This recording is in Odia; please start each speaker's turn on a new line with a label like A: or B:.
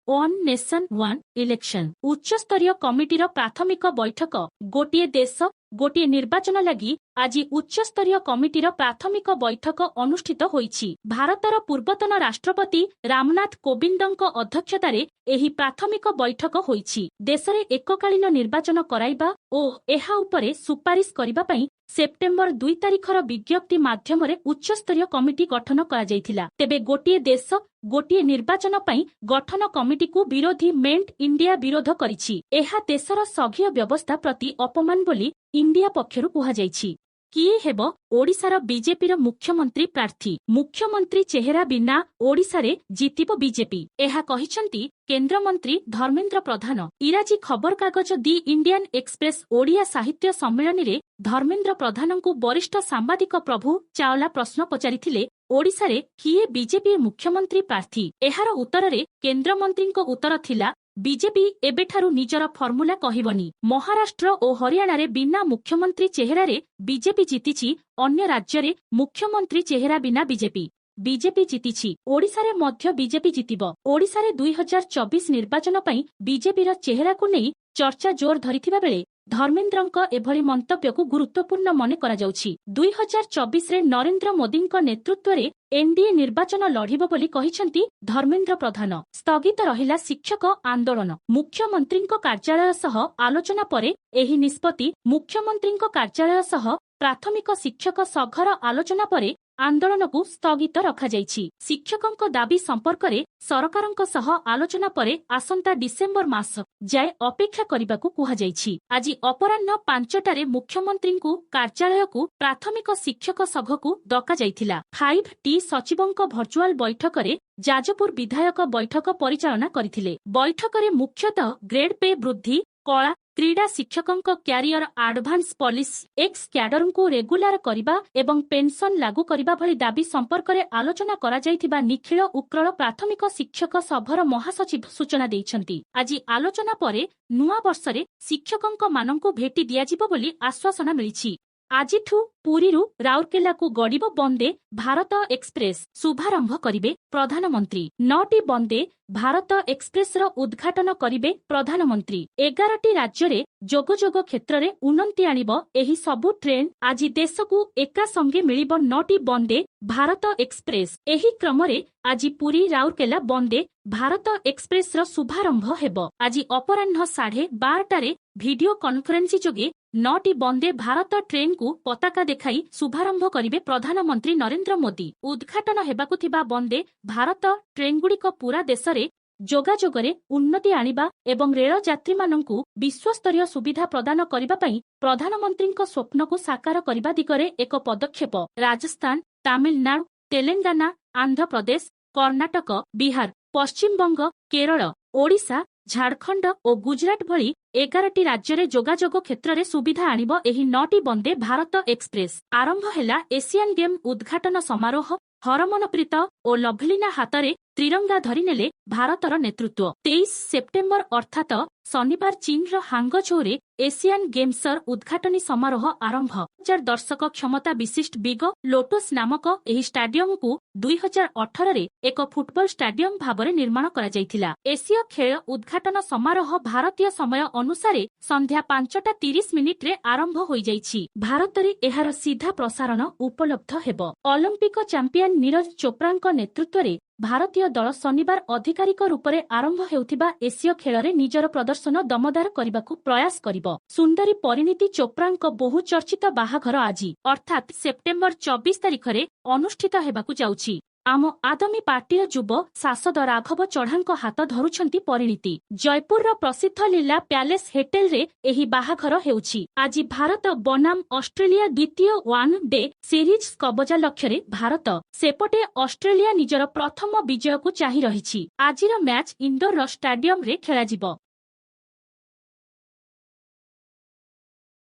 A: ୱାନ୍ ନେସନ୍ ୱାନ୍ ଇଲେକ୍ସନ ଉଚ୍ଚସ୍ତରୀୟ କମିଟିର ପ୍ରାଥମିକ ବୈଠକ। ଗୋଟିଏ ଦେଶ ଗୋଟିଏ ନିର୍ବାଚନ ଲାଗି ଆଜି ଉଚ୍ଚସ୍ତରୀୟ କମିଟିର ପ୍ରାଥମିକ ବୈଠକ ଅନୁଷ୍ଠିତ ହୋଇଛି। ଭାରତର ପୂର୍ବତନ ରାଷ୍ଟ୍ରପତି ରାମନାଥ କୋବିନ୍ଦଙ୍କ ଅଧ୍ୟକ୍ଷତାରେ ଏହି ପ୍ରାଥମିକ ବୈଠକ ହୋଇଛି। ଦେଶରେ ଏକକାଳୀନ ନିର୍ବାଚନ କରାଇବା ଓ ଏହା ଉପରେ ସୁପାରିଶ କରିବା ପାଇଁ ସେପ୍ଟେମ୍ବର 2 ତାରିଖର ବିଜ୍ଞପ୍ତି ମାଧ୍ୟମରେ ଉଚ୍ଚସ୍ତରୀୟ କମିଟି ଗଠନ କରାଯାଇଥିଲା। ତେବେ ଗୋଟିଏ ଦେଶ ଗୋଟିଏ ନିର୍ବାଚନ ପାଇଁ ଗଠନ କମିଟିକୁ ବିରୋଧୀ ମେଣ୍ଟ ଇଣ୍ଡିଆ ବିରୋଧ କରିଛି। ଏହା ଦେଶର ସଂଘୀୟ ବ୍ୟବସ୍ଥା ପ୍ରତି ଅପମାନ ବୋଲି ଇଣ୍ଡିଆ ପକ୍ଷରୁ କୁହାଯାଇଛି। କିଏ ହେବ ଓଡ଼ିଶାର ବିଜେପିର ମୁଖ୍ୟମନ୍ତ୍ରୀ ପ୍ରାର୍ଥୀ? ମୁଖ୍ୟମନ୍ତ୍ରୀ ଚେହେରା ବିନା ଓଡ଼ିଶାରେ ଜିତିବ ବିଜେପି, ଏହା କହିଛନ୍ତି କେନ୍ଦ୍ରମନ୍ତ୍ରୀ ଧର୍ମେନ୍ଦ୍ର ପ୍ରଧାନ। ଇଂରାଜୀ ଖବରକାଗଜ ଦି ଇଣ୍ଡିଆନ୍ ଏକ୍ସପ୍ରେସ ଓଡ଼ିଆ ସାହିତ୍ୟ ସମ୍ମିଳନୀରେ ଧର୍ମେନ୍ଦ୍ର ପ୍ରଧାନଙ୍କୁ ବରିଷ୍ଠ ସାମ୍ବାଦିକ ପ୍ରଭୁ ଚାୱଲା ପ୍ରଶ୍ନ ପଚାରିଥିଲେ, ଓଡ଼ିଶାରେ କିଏ ବିଜେପି ମୁଖ୍ୟମନ୍ତ୍ରୀ ପ୍ରାର୍ଥୀ? ଏହାର ଉତ୍ତରରେ କେନ୍ଦ୍ରମନ୍ତ୍ରୀଙ୍କ ଉତ୍ତର ଥିଲା, ବିଜେପି ଏବେଠାରୁ ନିଜର ଫର୍ମୁଲା କହିବନି। ମହାରାଷ୍ଟ୍ର ଓ ହରିୟାଣାରେ ବିନା ମୁଖ୍ୟମନ୍ତ୍ରୀ ଚେହେରାରେ ବିଜେପି ଜିତିଛି। ଅନ୍ୟ ରାଜ୍ୟରେ ମୁଖ୍ୟମନ୍ତ୍ରୀ ଚେହେରା ବିନା ବିଜେପି ଜିତିଛି। ଓଡ଼ିଶାରେ ମଧ୍ୟ ବିଜେପି ଜିତିବ। ଓଡ଼ିଶାରେ 2024 ନିର୍ବାଚନ ପାଇଁ ବିଜେପିର ଚେହେରାକୁ ନେଇ ଚର୍ଚ୍ଚା ଜୋର ଧରିଥିବା ବେଳେ ଧର୍ମେନ୍ଦ୍ରଙ୍କ ଏଭଳି ମନ୍ତବ୍ୟକୁ ଗୁରୁତ୍ୱପୂର୍ଣ୍ଣ ମନେ କରାଯାଉଛି। 2024ରେ ନରେନ୍ଦ୍ର ମୋଦିଙ୍କ ନେତୃତ୍ୱରେ ଏନ୍ଡିଏ ନିର୍ବାଚନ ଲଢ଼ିବ ବୋଲି କହିଛନ୍ତି ଧର୍ମେନ୍ଦ୍ର ପ୍ରଧାନ। ସ୍ଥଗିତ ରହିଲା ଶିକ୍ଷକ ଆନ୍ଦୋଳନ। ମୁଖ୍ୟମନ୍ତ୍ରୀଙ୍କ କାର୍ଯ୍ୟାଳୟ ସହ ଆଲୋଚନା ପରେ ଏହି ନିଷ୍ପତ୍ତି। ମୁଖ୍ୟମନ୍ତ୍ରୀଙ୍କ କାର୍ଯ୍ୟାଳୟ ସହ ପ୍ରାଥମିକ ଶିକ୍ଷକ ସଂଘର ଆଲୋଚନା ପରେ ଆନ୍ଦୋଳନକୁ ସ୍ଥଗିତ ରଖାଯାଇଛି। ଶିକ୍ଷକଙ୍କ ଦାବି ସମ୍ପର୍କରେ ସରକାରଙ୍କ ସହ ଆଲୋଚନା ପରେ ଆସନ୍ତା ଡିସେମ୍ବର ମାସ ଯାଏ ଅପେକ୍ଷା କରିବାକୁ କୁହାଯାଇଛି। ଆଜି ଅପରାହ୍ନ 5ଟାରେ ମୁଖ୍ୟମନ୍ତ୍ରୀଙ୍କୁ କାର୍ଯ୍ୟାଳୟକୁ ପ୍ରାଥମିକ ଶିକ୍ଷକ ସଂଘକୁ ଡକାଯାଇଥିଲା। ଫାଇଭ୍ ଟି ସଚିବଙ୍କ ଭର୍ଚୁଆଲ ବୈଠକରେ ଯାଜପୁର ବିଧାୟକ ବୈଠକ ପରିଚାଳନା କରିଥିଲେ। ବୈଠକରେ ମୁଖ୍ୟତଃ ଗ୍ରେଡ୍ ପେ ବୃଦ୍ଧି, କଳା କ୍ରୀଡ଼ା ଶିକ୍ଷକଙ୍କ କ୍ୟାରିୟର ଆଡଭାନ୍ସ ପଲିସି, ଏକ୍ସ କ୍ୟାଡରଙ୍କୁ ରେଗୁଲାର କରିବା ଏବଂ ପେନସନ ଲାଗୁ କରିବା ଭଳି ଦାବି ସମ୍ପର୍କରେ ଆଲୋଚନା କରାଯାଇଥିବା ନିଖିଳ ଉତ୍କଳ ପ୍ରାଥମିକ ଶିକ୍ଷକ ସଭାର ମହାସଚିବ ସୂଚନା ଦେଇଛନ୍ତି। ଆଜି ଆଲୋଚନା ପରେ ନୂଆ ବର୍ଷରେ ଶିକ୍ଷକଙ୍କ ମାନଙ୍କୁ ଭେଟି ଦିଆଯିବ ବୋଲି ଆଶ୍ୱାସନା ମିଳିଛି। ଆଜିଠୁ ପୁରୀରୁ ରାଉରକେଲାକୁ ଗଡ଼ିବ ବନ୍ଦେ ଭାରତ ଏକ୍ସପ୍ରେସ। ଶୁଭାରମ୍ଭ କରିବେ ପ୍ରଧାନମନ୍ତ୍ରୀ। ନଅଟି ବନ୍ଦେ ଭାରତ ଏକ୍ସପ୍ରେସର ଉଦ୍ଘାଟନ କରିବେ ପ୍ରଧାନମନ୍ତ୍ରୀ। 11ଟି ରାଜ୍ୟରେ ଯୋଗାଯୋଗ କ୍ଷେତ୍ରରେ ଉନ୍ନତି ଆଣିବ ଏହି ସବୁ ଟ୍ରେନ୍। ଆଜି ଦେଶକୁ ଏକା ସଙ୍ଗେ ମିଳିବ ନଅଟି ବନ୍ଦେ ଭାରତ ଏକ୍ସପ୍ରେସ। ଏହି କ୍ରମରେ ଆଜି ପୁରୀ ରାଉରକେଲା ବନ୍ଦେ ଭାରତ ଏକ୍ସପ୍ରେସର ଶୁଭାରମ୍ଭ ହେବ। ଆଜି ଅପରାହ୍ନ 12:30ଟାରେ ଭିଡିଓ କନଫରେନ୍ସି ଯୋଗେ ନଅଟି ବନ୍ଦେ ଭାରତ ଟ୍ରେନ୍କୁ ପତାକା ଦେଖାଇ ଶୁଭାରମ୍ଭ କରିବେ ପ୍ରଧାନମନ୍ତ୍ରୀ ନରେନ୍ଦ୍ର ମୋଦି। ଉଦ୍ଘାଟନ ହେବାକୁ ଥିବା ବନ୍ଦେ ଭାରତ ଟ୍ରେନ୍ଗୁଡ଼ିକ ପୂରା ଦେଶରେ ଯୋଗାଯୋଗରେ ଉନ୍ନତି ଆଣିବା ଏବଂ ରେଳ ଯାତ୍ରୀମାନଙ୍କୁ ବିଶ୍ୱସ୍ତରୀୟ ସୁବିଧା ପ୍ରଦାନ କରିବା ପାଇଁ ପ୍ରଧାନମନ୍ତ୍ରୀଙ୍କ ସ୍ୱପ୍ନକୁ ସାକାର କରିବା ଦିଗରେ ଏକ ପଦକ୍ଷେପ। ରାଜସ୍ଥାନ, ତାମିଲନାଡୁ, ତେଲେଙ୍ଗାନା, ଆନ୍ଧ୍ରପ୍ରଦେଶ, କର୍ଣ୍ଣାଟକ, ବିହାର, ପଶ୍ଚିମବଙ୍ଗ, କେରଳ, ଓଡ଼ିଶା, ଝାଡ଼ଖଣ୍ଡ ଓ ଗୁଜରାଟ ଭଳି 11ଟି ରାଜ୍ୟରେ ଯୋଗାଯୋଗ କ୍ଷେତ୍ରରେ ସୁବିଧା ଆଣିବ ଏହି ନଅଟି ବନ୍ଦେ ଭାରତ ଏକ୍ସପ୍ରେସ। ଆରମ୍ଭ ହେଲା ଏସିଆନ୍ ଗେମ୍ ଉଦ୍ଘାଟନ ସମାରୋହ। ହରମନପ୍ରୀତ ଓ ଲଭଲିନା ହାତରେ ତ୍ରିରଙ୍ଗା ଧରିନେଲେ ଭାରତର ନେତୃତ୍ୱ। 23 ସେପ୍ଟେମ୍ବର ଅର୍ଥାତ ଶନିବାର ଚୀନର ହାଙ୍ଗଝୋରେ ଏସିଆନ୍ ଗେମ୍ସର ଉଦ୍ଘାଟନୀ ସମାରୋହ ଆରମ୍ଭ। ହଜାର ଦର୍ଶକ କ୍ଷମତା ବିଶିଷ୍ଟ ବିଗ ଲୋଟସ୍ ନାମକ ଏହି ଷ୍ଟାଡିୟମକୁ 2018ରେ ଏକ ଫୁଟବଲ ଷ୍ଟାଡିୟମ ଭାବରେ ନିର୍ମାଣ କରାଯାଇଥିଲା। ଏସୀୟ ଖେଳ ଉଦ୍ଘାଟନ ସମାରୋହ ଭାରତୀୟ ସମୟ ଅନୁସାରେ ସନ୍ଧ୍ୟା 5ଟା 30 ମିନିଟ୍ରେ ଆରମ୍ଭ ହୋଇଯାଇଛି। ଭାରତରେ ଏହାର ସିଧା ପ୍ରସାରଣ ଉପଲବ୍ଧ ହେବ। ଅଲିମ୍ପିକ ଚାମ୍ପିୟନ ନୀରଜ ଚୋପ୍ରାଙ୍କ ନେତୃତ୍ୱରେ ଭାରତୀୟ ଦଳ ଶନିବାର ଅଧିକାରିକ ରୂପରେ ଆରମ୍ଭ ହେଉଥିବା ଏସୀୟ ଖେଳରେ ନିଜର ପ୍ରଦର୍ଶନ ଦମଦାର କରିବାକୁ ପ୍ରୟାସ କରିବ। ସୁନ୍ଦରୀ ପରିଣୀତି ଚୋପ୍ରାଙ୍କ ବହୁ ଚର୍ଚ୍ଚିତ ବାହାଘର ଆଜି ଅର୍ଥାତ୍ ସେପ୍ଟେମ୍ବର 24 ତାରିଖରେ ଅନୁଷ୍ଠିତ ହେବାକୁ ଯାଉଛି। ଆମ ଆଦମୀ ପାର୍ଟିର ଯୁବ ସାଂସଦ ରାଘବ ଚଢ଼ାଙ୍କ ହାତ ଧରୁଛନ୍ତି ପରିଣୀତି। ଜୟପୁରର ପ୍ରସିଦ୍ଧ ଲୀଲା ପ୍ୟାଲେସ ହୋଟେଲରେ ଏହି ବାହାଘର ହେଉଛି। ଆଜି ଭାରତ ବନାମ ଅଷ୍ଟ୍ରେଲିଆ ଦ୍ୱିତୀୟ ୱାନ୍ ଡେ ସିରିଜ୍ କବଜା ଲକ୍ଷ୍ୟରେ ଭାରତ। ସେପଟେ ଅଷ୍ଟ୍ରେଲିଆ ନିଜର ପ୍ରଥମ ବିଜୟକୁ ଚାହିଁ ରହିଛି। ଆଜିର ମ୍ୟାଚ୍ ଇନ୍ଦୋରର ଷ୍ଟାଡିୟମରେ ଖେଳାଯିବ।